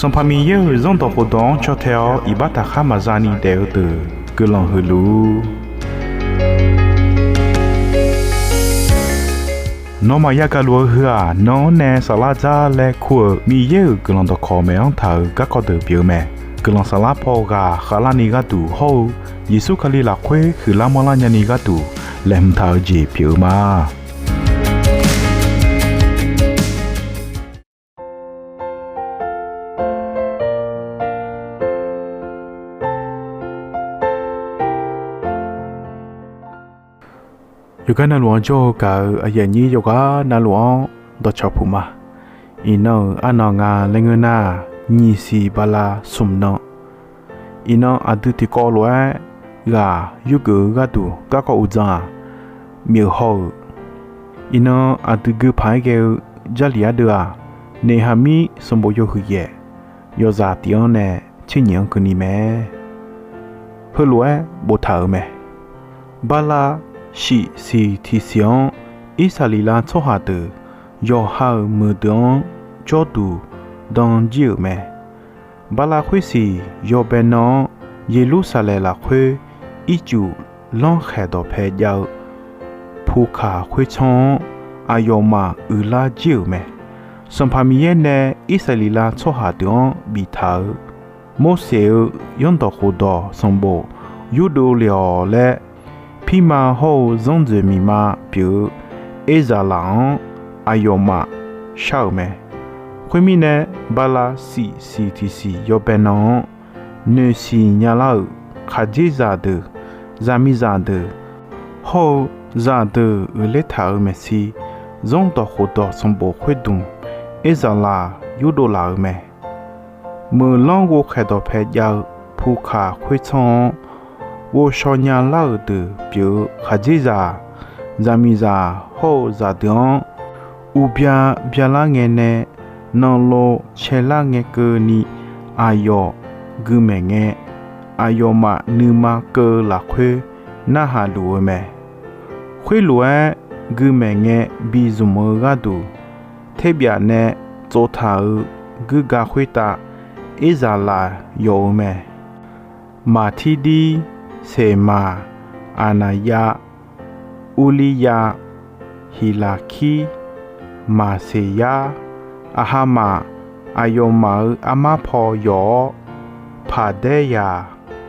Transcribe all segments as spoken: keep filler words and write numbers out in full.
Sanqpaq Miqyaer-euq Zanrdawq khofdawq-anr caw tae-awr iqbax taqkhar maqza ni daef-eu deuq guiqlanq huiq luf-ur. Nawmaf yagaq luf-eu heu-aq, nan-anr nae saflar dzar laer kur-euq Miqyaer-euq guiqlanq dawqkawq maeq-anr taq-euq garkawv deuq pyeuf-eu mae. Guiqlanq saflar paw ghaq khavlarni gharduq hawr-eu Yeqsur Kali lafkhoer huiqlar manrlar nyani gharduq laeqhmq taq-eu jeq pyeuf-eu ma. Yawqgar navluf-anr jawr-eu gaq-eu aqyuif aqnyir yawqghaq navluf-anr dawqcawq puq ma. Iqnan-euq arnan nga laer ngeur nar, nyiq siq bala smq nan. Iqnan aqdui tiqkawv lof-aer ghaq yurgeuf-eu gharduq garkawv uqdzan-aq, myeuf haw-euq. Iqnan aqdui gui paq-aer ghae-eu Jarlif ardeuv-aq, Neqhaqmir sanqbof yawhuiq-aer yawzaq tif-anr nae tser nyiq-anr keuvni mae. Heulof-aer boftaq-euq mae. Bala shif siq tiq siq-anr Irsaqleqlav tsawrhaq deuq yawqha-euq meuqdeuq-anr jawrduq dan jir-euq mae. Bala khoersiq yawbae nan-anr Yeqlursaqlaeq lafkhoer ircuf lanrkhaeq dawqpae jav-eu pukaq khoertsanr-anr aqyawfmaf uiqlar jir-euq mae. Sanqpaq Miqyaer nae Irsaqleqlav tsawrhaq deuq-anr biftaq-euq Morseq-euq zanrdawq khofdawq sanqbof yurdov le-awq laer, pirma hawr-eu zanrdzoeq miqma pyeuf-eu Erzaqlaf-anr aqyawfmaf shar-euq mae. Khoermirnae, bala shif siq tiq siq yawbae nan-anr noeqsiq nyalar-euq khaqdzerzaq deuq, zaqmiqzaq deuq hawr-eu zaqdeuq uiqler taq-euq maeqshi, zanrdawq khofdawq sanqbof khoerdmq Erzaqlaf yurdov laf-euq mae. Meuqlanr ghovkhaeq dawqpae jav-eu pukaq khoertsanr-anr ghovshaw nyalar-euq deuq pyeuf-eu khaqdzerzaq, zaqmiqzaq hawr-eu zaqdeuq-anr uqbya byalar ngae nae nanlov caelar ngae keuvni aqyawf guimaeq ngae, aqyawfmaf nuima keuv-eu lafkhoer narhaq luf-eu mae. Khoerlof-aer guimaeq ngae bizmq-eu gharduq, terbyaf nae tsovtaq-euq guirga khoertav Erzaqlaf yawf-eu mae. Maqtirdir, Seqmaq, Aqnaqyav, Urliryav, Hiqlaqkir, Maqseqyar, Aqhamaf, aqyawfmaf-euq armar paw yawf-awr, Paqdaeryaq,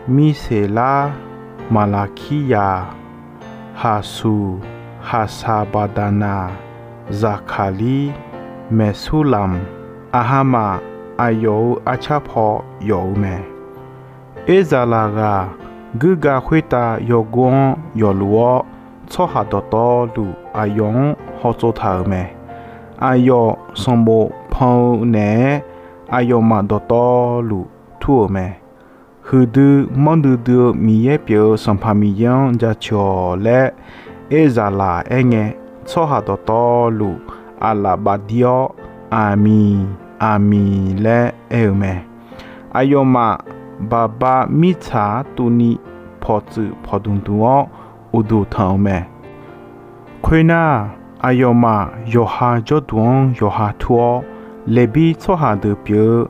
Mirseqlar, Maqlaqkiryaq, Haqsuq, Haqsaqbaqdaqnaq, Zaqkaqlir, Maeqsurlamq, Aqhamaf aqyawf-euq arcar paw yawf-eu mae. Erzaqlaq ghaq guirga khoertav yawgor-anr yawfluf-awr, tsawrhaq dawqtawvluf aqyawf-anr hawtsov taq-euq mae. Aqyawf sanqbof pan-eu naeq-aer aqyawfmaf dawqtawvluf tur-euq mae. Huiqdui manrdui dui-eu Miqyaer pyeuf-eu Sanqpaq Miqyaer-anr jaceuq-awq laer Erzaqlaq aerngae, tsawrhaq dawqtawvluf aqlaf bafdir-awr, Aqmiq, aqmiq laer aer-eu mae. Aqyawfmaf baqba mirtsaq-anr tuvni pawqtsuif pawqdmq dmq-awr uqduq tanq-eu mae. Khoernar, aqyawfmaf yawqha jawrduq-anr yawqha tur-awr, Leqbir tsawrhaq deuq pyeuf-eu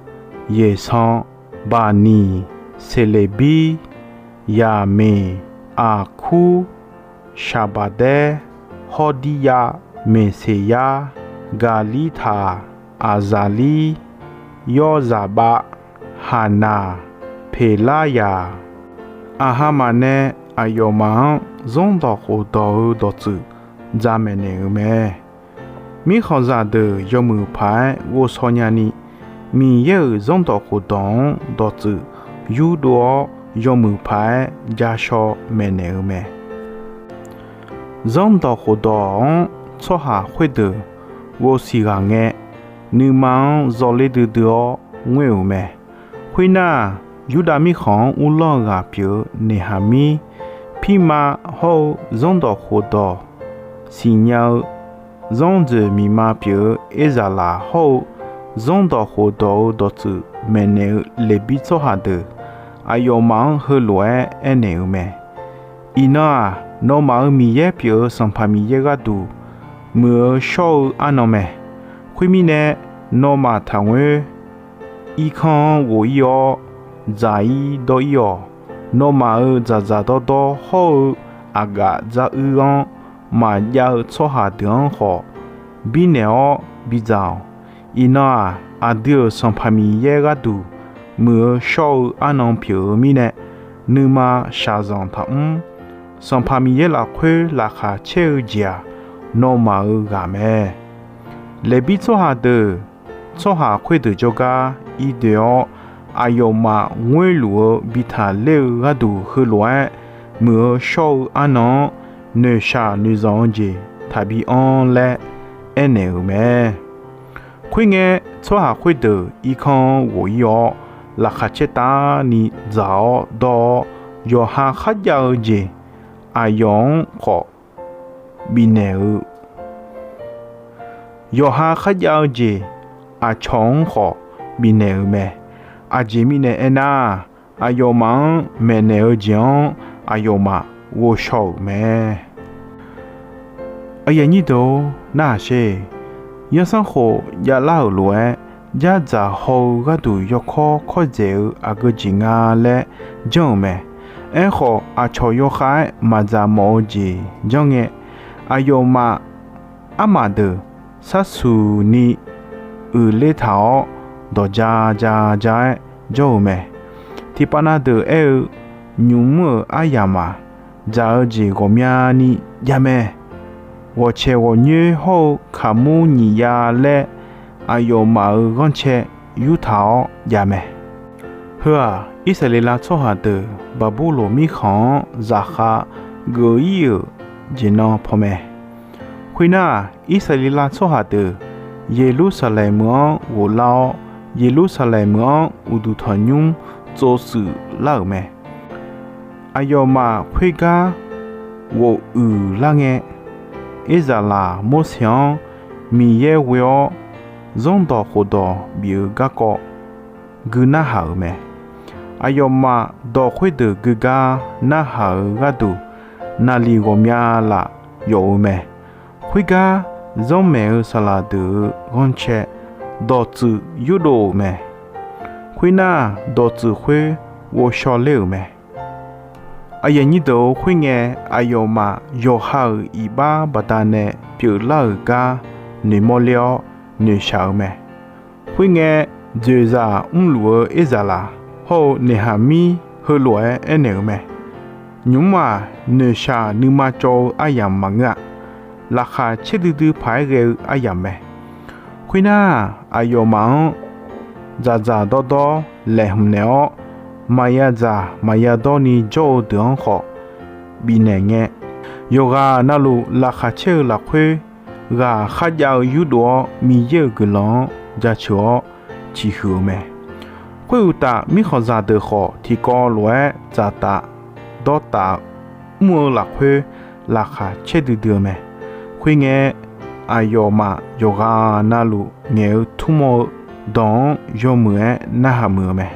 Yeqsanq, Baqniq, Seqleqbir, Yaqmeq, Aqkur, Shaqbaqdaer, Hawrdiryav, Meqseqyar, Gaqlirtaq, Aqzaqlir, Yawrzaqbav, Haqnaq, Peqlaryaq, Aqhamaf nae aqyawfmaf-anr zanrdawq khofdawq-eu dawqtsuif dzaqmaeq naeq-euq mae. Mirkhanqzaq deuq yawmuiq paq-aer ghovshaw nyani, Miqyaer-euq zanrdawq khofdawq-anr dawqtsuif yurdov-awr, yawmuiq paq-aer jashaw maeqnaeq-eu mae. Zanrdawq khofdawq-anr tsawrhaq khoerdeuq ghovsiq ghaq ngae, nuima-anr zawler duidui-awr ngoer-euq mae. Khoernar, Yurdav mirkhanq-anr uvlanr-eu ghaq pyeuf-eu Neqhaqmir, pirma hawr-eu zanrdawq khofdawq siqnya-eu zanrdzoeq miqma pyeuf-eu Erzaqlaq hawr-eu zanrdawq khofdawq-eu dawqtsuif maeqnaeq-eu Leqbir tsawrhaq deuq, aqyawfmaf-anr heulof-aer aernaeq-eu mae. Iqnan-aq, nawmaf-euq Miqyaer pyeuf-eu Sanqpaq Miqyaer gharduq muiq-eu shawr-eu arnan mae. Khoermirnae, nawmaf taqngoer. irkanr-anr ghof-ir-awr, dzaq-ir dawr-ir-awq. Nawmaf-euq dzaqdzaq dawrdawr hawr-eu aqgaf dzaruir-anr maqjav-eu tsawrhaq deuq-anr khawf, birnaeq-awr bidzaq-awq. Iqnan-aq, aqdui-euq Sanqpaq Miqyaer gharduq muiq-eu shawr-eu arnan pyeuf-eu mirnae, nuima shaqzanq taqmr. Sanqpaq Miqyaer lafkhoer laqkhaq caer-eu jeq-aq, nawmaf-euq ghaq mae. Leqbir tsawrhaq deuq, tsawrhaq khoerdeuq jawrgar irdoe-awr, aqyawfmaf ngoerluf-eu bi taqler-eu gharduq heulof-aer muiq-eu shawr-eu arnan-anr noeqshaq noeqzanq-eu jeq taqbi anr laer aernaeq-euq mae. Khoerngae, tsawrhaq khoerdeuq irkanr-anr ghof-ir-awr, laqkhaq caertavni dzaq-awr dawr-awr, yawqha kharjav-eu jeq aqyawf-anr khawf bifnaeq-eu, yawqha kharjav-eu jeq aqcawq-anr khawf bifnaeq-euq mae. Aqjeq mirnae aernar, aqyawfmaf-anr maeqnaeq-eu jeq-anr aqyawfmaf ghovshaw-euq mae. Aqyuif aqnyir deuq-or, narhaq sher. Yanrsanrkhof javlar-euq lof-aer, jardzaq haw-eu gharduq yawkawr kawrdzaeq-eu aqgeu jeq nga laer janr-euq mae. Aerkhawf, aqcawq yawkhav-aer maqdzaq mawf-eu jeq janr ngae, aqyawfmaf armaf deuq sharsuq ni uiqler taq-awr, dawq ja ja ja-aer jawr-eu mae. Tiqpav na deuq aer-eu, nymq mr-euq aryamq-aq, dzaq-eu jeq ghawqmyani jav mae. Ghawqcaeq ghawqnyoer hawr-eu kaqmur nyiq ya laer, aqyawfmaf-euq ghanrcae yurtaq-awr jav mae. Heu-aq, Irsaqleqlav tsawrhaq deuq Baqburloq mirkhanq-anr zaqkhav geuf-ir-euq jeq nan paw mae. Khoernar, Irsaqleqlav tsawrhaq deuq Yeqlursaqlaeq meuq-anr ghoflar-awr, Yeqlursaqlaeq meuq-anr uqduq tanqnymr tsovshuif lar-euq mae. Aqyawfmaf khoergar ghof uiq lar ngae, Irzaqlaq Morseq-anr Miqyaer ghoe-awr zanrdawq khofdawq bif-eu garkawv gui narhaq-euq mae. Aqyawfmaf dawq khoerdeuq geugar narhaq-eu gharduq, naqliq ghawqmya laf yawf-eu mae. Khoergar, zanrmaeq-eu saqlaq deuq-euq ghanrcae dawqtsuif yurdov-euq mae. Khoernar, dawqtsuif khoer ghovshaw ler-euq mae. Aqyuif aqnyir deuq-or, khoerngae aqyawfmaf yawqha-euq iqbax baqdanae pyeuflar-euq gar noeqmawr ler-awr noeqshaq-eu mae. Khoerngae, dzoeqzaq mrluf-eu Erzaqlaq hawr-eu Neqhaqmir heulof-aer aernaeq-euq mae. Nymq-mr-aq, noeqshaq nuima cawv-eu aryamq maqngeur-a. Laqkhaq caerdui dui paq-aer ghae-eu aryamq mae. Khoernar, aqyawfmaf-anr dzaqdzaq dawrdawr laeqhmq naeq-awr, maqya dzaq maqya dawr ni jawr-eu deuq-anr khawf bifnaeq ngae, yawqghaq navluf laqkhaq caer-eu lafkhoer ghaq kharjav-eu yurdov-awr, Miqyaer-euq guiqlanq-anr jaceuq-awr ciqhuiq-eu mae. Khoeruqtaf, mirkhanqzaq deuq khawf tiqkawv lof-aer dzaqtaf dawrtaf mr-eu lafkhoer laqkhaq caerdui dui-eu mae. Khoerngae, aqyawfmaf yawqghaq navluf ngaeq-eu tmr-eu dawq-anr yawmuiq-aer narhaq muiq-eu mae.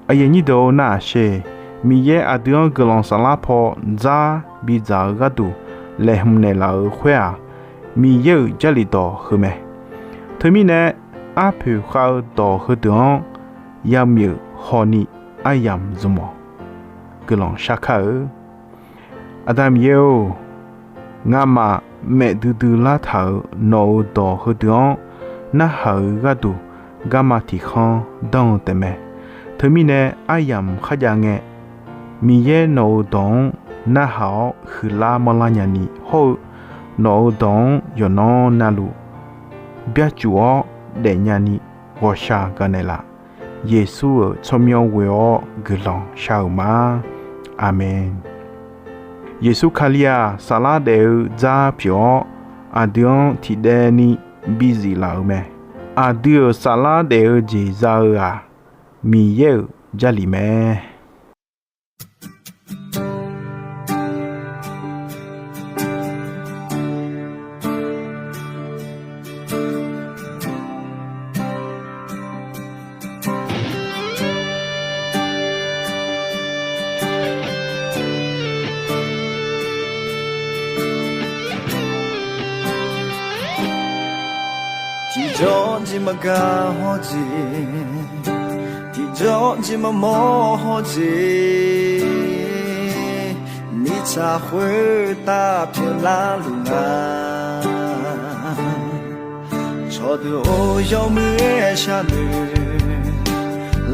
Aqyuif aqnyir deuq-or, narhaq sher. Miqyaer aqdui-anr guiqlanq saflar paw dzar bidzaq-eu gharduq laeqhmq naeqlaf-euq khoer-aq, Miqyaer-euq Jarlif dawq heu mae. Teumirnae, arpoeq khav-eu dawq heudeuq-anr yamyoeq hawni aryamq zmq-awq. Guiqlanq shar kar-eu. Aqda Miqyaer-or, ngamaf maef duidui lartaq-euq nawq-euq dawq heudeuq-anr narhaq-eu gharduq garma tiqkhanr danr-eu taefmae. Teumirnae aryamq kharjav ngae, Miqyaer nawq-euq dawq-anr narhaq-awr huiqlar manrlar nyani hawr-eu, nawq-euq dawq-anr yawqnan navluf byarcuf-awr daefnya ni ghawqshaq gaqnaeq laf. Yeqsur-euq tsawrmyanr ghoe-awr guiqlanq shar-euq ma. Aqmeq. Yeqsur Kali-aq, saflar daef-eu dzar pyeuf-awr, aqdui-anr tiqdaev ni bizif laf-euq mae. Aqdui-euq saflar daef-eu jeq za-eu-aq, Miqyaer-euq Jarlif mae. Tiqjawr jeq maqgaq hawr jeq, tiqjawr jeq maqmawr hawr jeq, mirtsaq khoertav pyeuflar luf nga. Cawqdeuq-or, yawmuiq-aer sharnoeq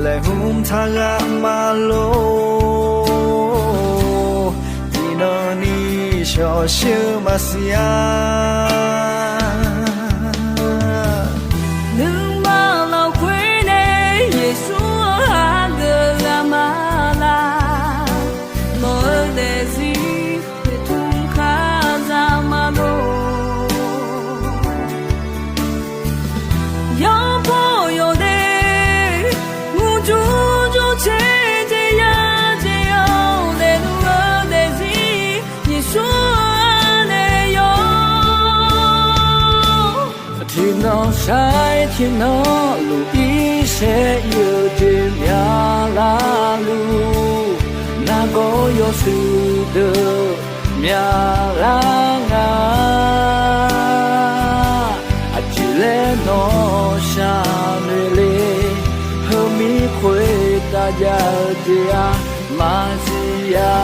laeqhmq taq ghaq maqlor, tiqnan ni shawqshir-eu maqsiq-a. Nuima lafkhoer nae Yeqsur-anr hageuf ghaq ma laq. Nawq-eu daefzir noeqtmq kazaq ma lor. Yawbaw yawdaef murjur jawrcaer jeq ya jeq-awr daefluf-eu daefzir Yeqsur-anr nae yawr. Tiqnan sar-iq tiqnan luf-ir saer ir-eu jeq myaqlar luf. Nargawr yawshuif deuq myaqlar nga. Aqjeq laer nawr sharnoeq le, heumir khoertav jav-eu jeq-aq maqsiq-a.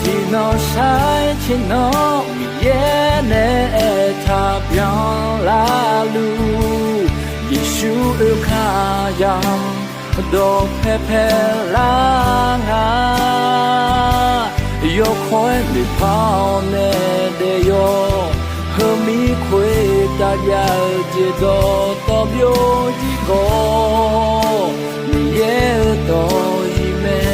Tiqnan sar-iq tiqnan Miqyaer nae aertaq byanlar luf. Yeqsur oekar ya dawqpae paelar nga. Yawkawr-aer noeqpar-awr nae daef yawr. Heumir khoertav jav-eu jeq dawqtawv byovjir khawf, Miqyaer-euq dawq-iq mae.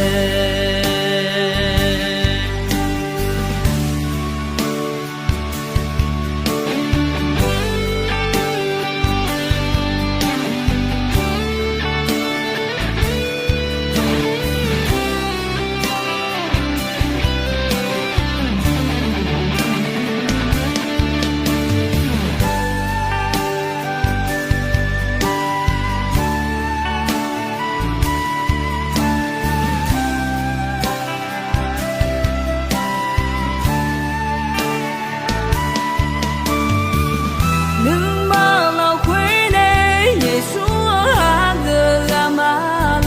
Nuima lafkhoer nae Yeqsur-anr hageuf ghaq ma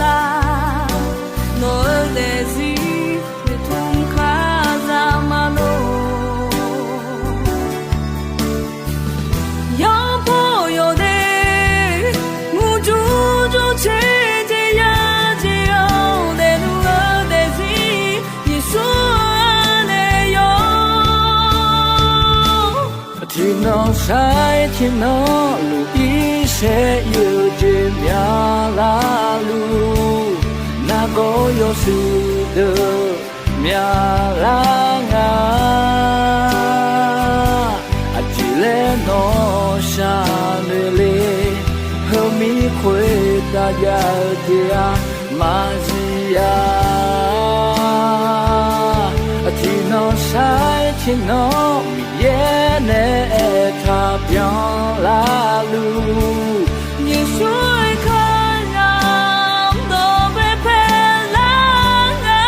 laq. Nawq-eu daefzir noeqtmq kazaq ma lor. Yawbaw yawdaef murjur jawrcaer jeq ya jeq-awr daefluf-eu daefzir Yeqsur-anr nae yawr. Tiqnan sar-iq tiqnan luf-ir saer ir-eu jeq myaqlar luf. Nargawr yawshuif deuq myaqlar nga. Aqjeq laer nawr sharnoeq le, heumir khoertav jav-eu jeq-aq maqsiq-a. Tiqnan sar-iq tiqnan Miqyaer nae aertaq byanlar luf. Yeqsur-euq kar ya dawqpae paelar nga.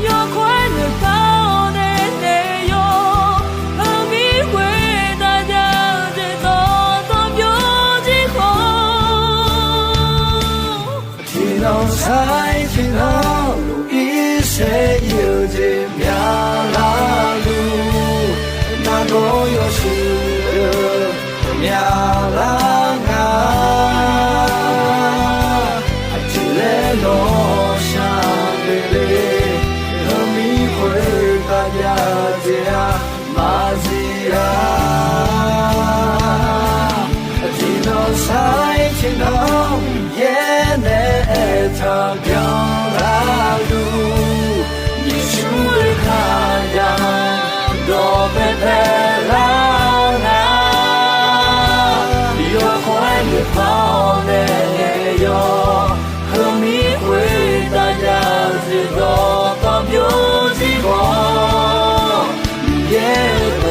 Yawkawr-aer noeqpar-awr nae daef yawr. Heumir khoertav jav-eu jeq dawqtawv byovjir khawf, tiqnan sar-iq tiqnan luf-ir saer ir-eu jeq myaqlar luf. Nargawr yawshuif deuq myaqlar nga. Aqjeq laer nawr sharnoeq le, heumir khoertav jav-eu jeq-aq maqsiq-a. Tiqnan sar-iq tiqnan Miqyaer nae aertaq byanlar luf. Yeqsur-euq kar ya dawqpae paelar nga. Yawkawr-aer noeqpar-awr nae daef yawr. Heumir khoertav jav-eu jeq dawqtawv byovjir khawf, Miqyaer-euq